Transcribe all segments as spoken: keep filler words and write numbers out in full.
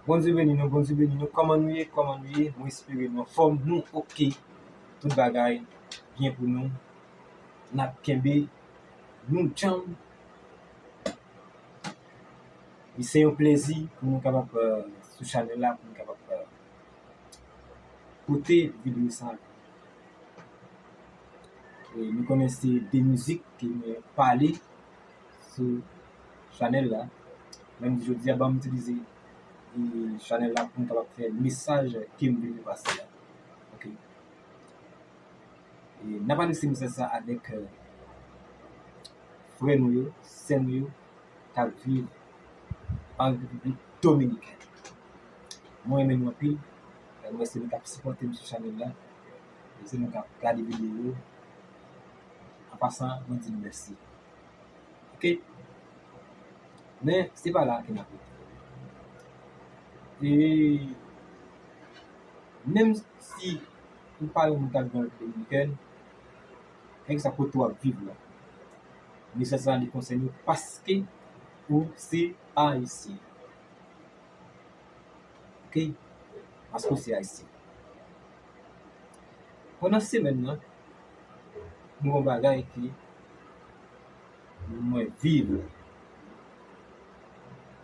Bondye beni nou, Bondye beni nou. Kòman nou ye? Kòman nou ye? Mwen espere nou anfòm, nou oke. Tout bagay byen pou nou. N ap kenbe, nou djanm. E se yon plezi pou nou kapab, euh, sou chanèl la, pou nou kapab, euh, pote videyo sa. E nou konnen se de mizik ke mwen pale sou chanèl la. Menm jodi a, ban m itilize, e, chanèl la pou m kapab fè mesaj ke m vle fè pase a. Ok. E n ap adrese mesaj sa avèk, euh, frè nou yo, sè nou yo, k ap viv an Repiblik Dominikèn. Mwen renmen nou anpil. Mwen se nou k ap sipòte m sou chanèl la. Se nou k ap gade videyo yo. An pasan, mwen di nou mèsi. Ok? Men, se pa la ke n ap rete. E menm si ou pa yon moun k ap viv an Repiblik Dominikèn, kèlkeswa kote w ap viv la, mesaj sa li konsène w paske ou se Ayisyen. Ok? Paske w se Ayisyen. Pandan semèn nan, mwen gen yon bagay ke mwen viv.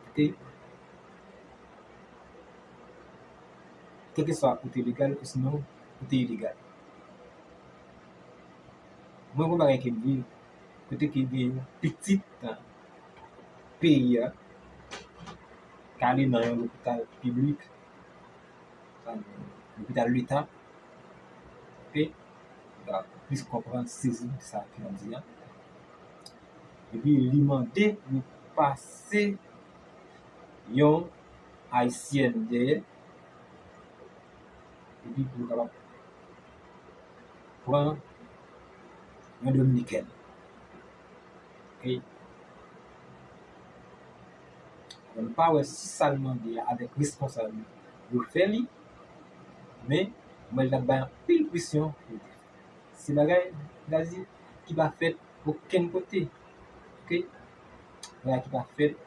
Ok? Kèlkeswa ou te legal, osinon ou te ilegal. Mwen gen yon bagay ke m viv, kote ke gen yon pitit peyi a, k ale nan yon lopital piblik, lopital leta, ok? Ou ta plis konprann, sezi sa ke m di a. Epi li mande pou pase yon Ayisyèn dèyè, epi pou yo kapab pran yon Dominikèn. Ok? Mwen pa wè si sa l mande a avèk responsab li yo fè li, men mwen l ap bay anpil presyon pou l te fè. Se bagay, Gazi, ki pa fèt okenn kote. Ok? Bagay ki pa fèt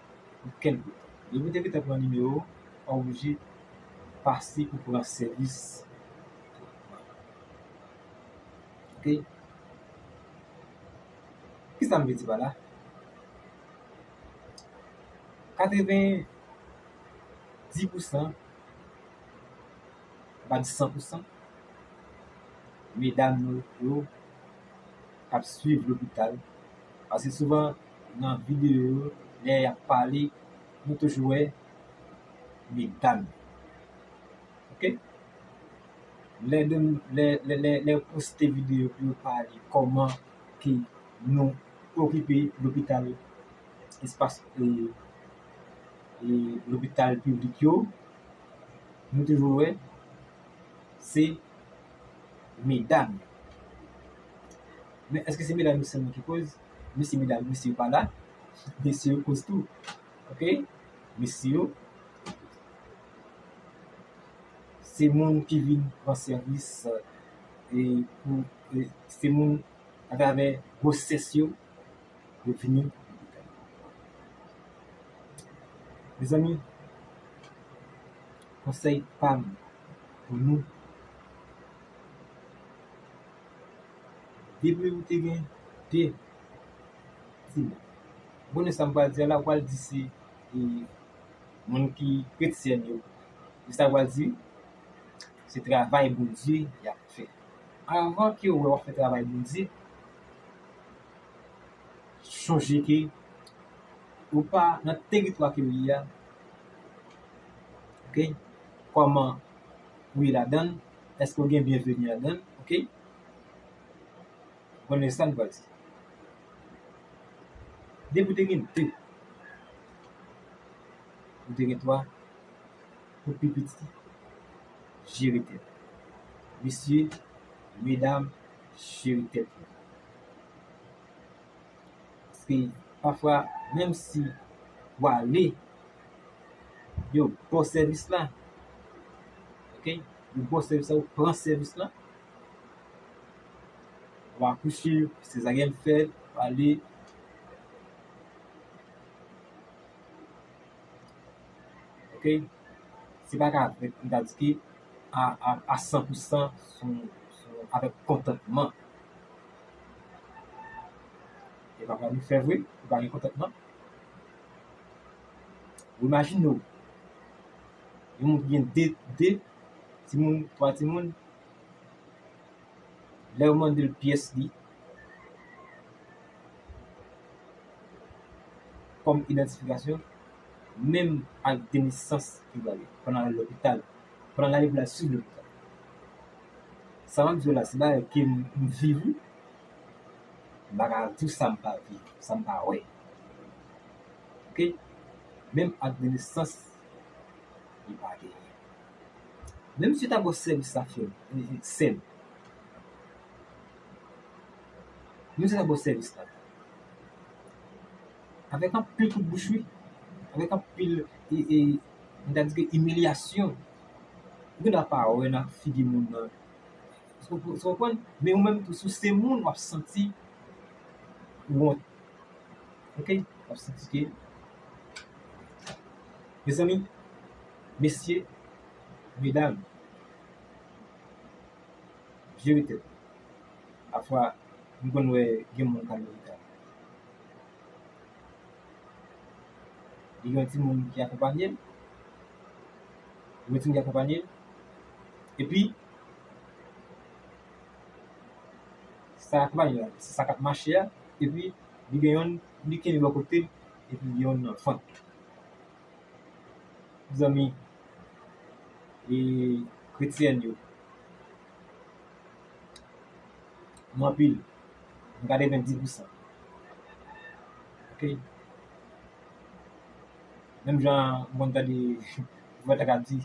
okenn kote. Depi w te gentan pran nimewo, w oblije pase pou pran sèvis. Ok? Kisa m vle di pa la? Katreven dis pousan, pa di san pousan, medam nou yo k ap swiv lopital. Paske souvan nan videyo yo, lè y ap pale, nou toujou wè medam. Ok? Lè de, lè, lè, lè, lè yo poste videyo pou yo pale kòman ke nou okipe lopital, espas, e, e, lopital piblik yo, nou toujou wè se medam. Men èske se medam yo sèlman ki koz? Mesye, medam, mesye yo pa la. Mesye yo koz tou. Ok? Mesye yo, se moun ki vin pran sèvis, e, pou, e, se moun atravè gwosès yo, yo vini. Mezanmi, konsèy pa m pou nou, depi ou te gen de timoun, ou konnen sa m pral di a la, ou pral di se, e, moun ki kretyèn yo. E sa w pral di, se travay Bondye y ap fè. Anvan ke w wè w ap fè travay Bondye, chonje ke ou pa nan teritwa ke w ye a. Ok? Kòman ou ye ladan l? Èske w gen byenveni ladan l? Ok? Konnen sa n pral di. Depi w te gen de, ou te gen twa, pou pi piti, jere tèt. Mesye, medam, jere tèt nou. Paske pafwa, menm si w ale, yo ba w sèvis la. Ok? Yo ba w sèvis la, ou pran sèvis la. W akouche, sezaryèn fèt, w ale. Ok? Se pa ka avèk, m ta di ke a, a, a san pou san, se yon, se yon, avèk kontantman. E pa ka nou fè vre, ou pa gen kontantman. Ou imajine w, yon moun ki gen de, de timoun, twa timoun, lè yo mande l pyès li kòm idantifikasyon, menm ak de nesans ki gade, pandan l al lopital, pandan l ale pou l al swiv lopital. Sa m ap di w la, se bagay ke m, m viv wi. M pa ka di w sa m pa viv, sa m pa wè. Oke? Menm ak de nesans, li pa genyen. Men misye ta ba w sèvis la, frè m, e, e, sè m. Men misye ta ba w sèvis la. Avèk anpil kout bouch, wi. Avèk anpil, e, e, m ta di ke imilyasyon. Ou gen dwa pa wè nan figi moun nan. Ou, ou, ou konprann? Men ou menm tou, si w se moun, w ap santi wont. Oke? W ap santi ke, mezanmi, mesye, medam, jere tèt nou. Pafwa, m konn wè gen moun k al lopital. Li gen yon timoun ki akonpanye l. Li gen yon timoun ki akonpanye l. Epi, sa akonpanye l la, se sa k ap mache a. Epi, li gen yonn, li kenbe bò kote l, epi li gen yonn nan vant. Zanmi, e, kretyèn yo, nou anpil, nou katrevenndis pousan. Oke? Menm jan m konn tande pwofèt la ka di,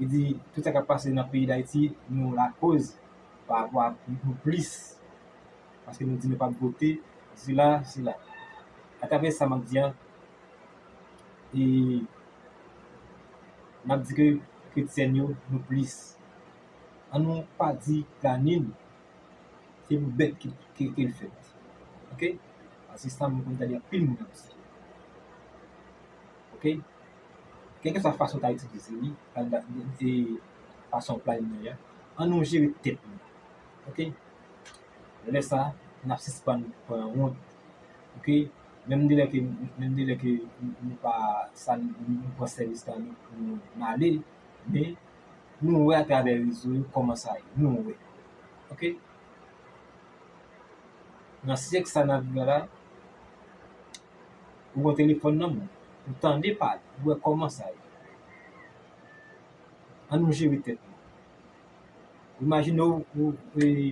li di, tout sa k ap pase nan peyi Dayiti, nou lakoz pa rapò a nou plis, paske nou di nou p ap vote, sila, sila. Atravè sa m ap di a, e n ap di ke kretyèn yo, nou plis. An nou pa di planin, se pou bèt ke, ke, ke l fèt. Oke? Paske sa m konn tande anpil moun ap di. Oke? Kèlkeswa fason w ta itilize li, e fason w planifiye a, an nou jere tèt nou. Oke? Lè sa, n ap sispann pran wont. Oke? Menm de lè ke, menm de lè ke nou pa, sa, nou pran sèvis la, nou, nou, n ale, men nou wè atravè rezo yo kòman sa ye. Nou wè. Oke? Nan syèk sa n ap viv la, ou gen telefòn nan men w, ou tande pale, ou wè kòman sa ye. An nou jere tèt nou. Imajine w, ou, e,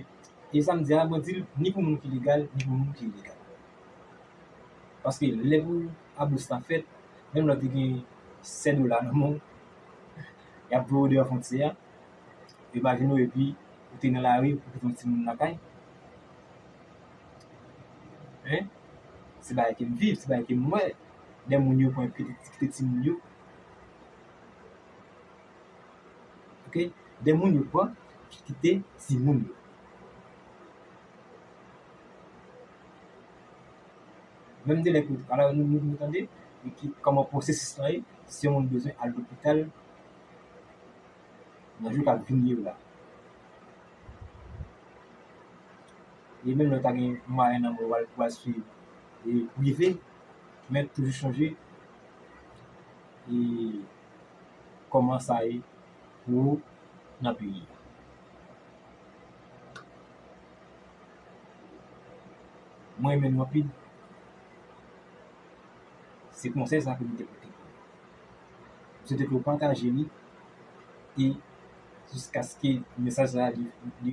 e sa m di a, mwen di l ni pou moun ki legal, ni pou moun ki ilegal. Paske lè pou abous lan fèt, menm lè w te gen sèt dola nan men w, y ap voye w deyò fwontyè a, imajine w, epi ou te nan lari, ou kite yon timoun lakay. Hein? Se bagay ke m viv, se bagay ke m wè. Lè moun yo pran kite, kite timoun yo. Oke? De moun yo pran ki kite timoun yo. Menm de lè ke, alò, nou, nou, nou tande, e ki, kòman pwosesis lan ye, si yon moun bezwen al lopital, nan jou k ap vini yo la. E menm lè w ta gen mwayen nan men w pou al, pou al swiv e prive, men toujou chonje e kòman sa ye pou ou nan peyi a. Mwen renmen nou anpil. Se konsèy sa ke m te pote pou nou. M swete ke w pataje li e jiskaske mesaj sa li, li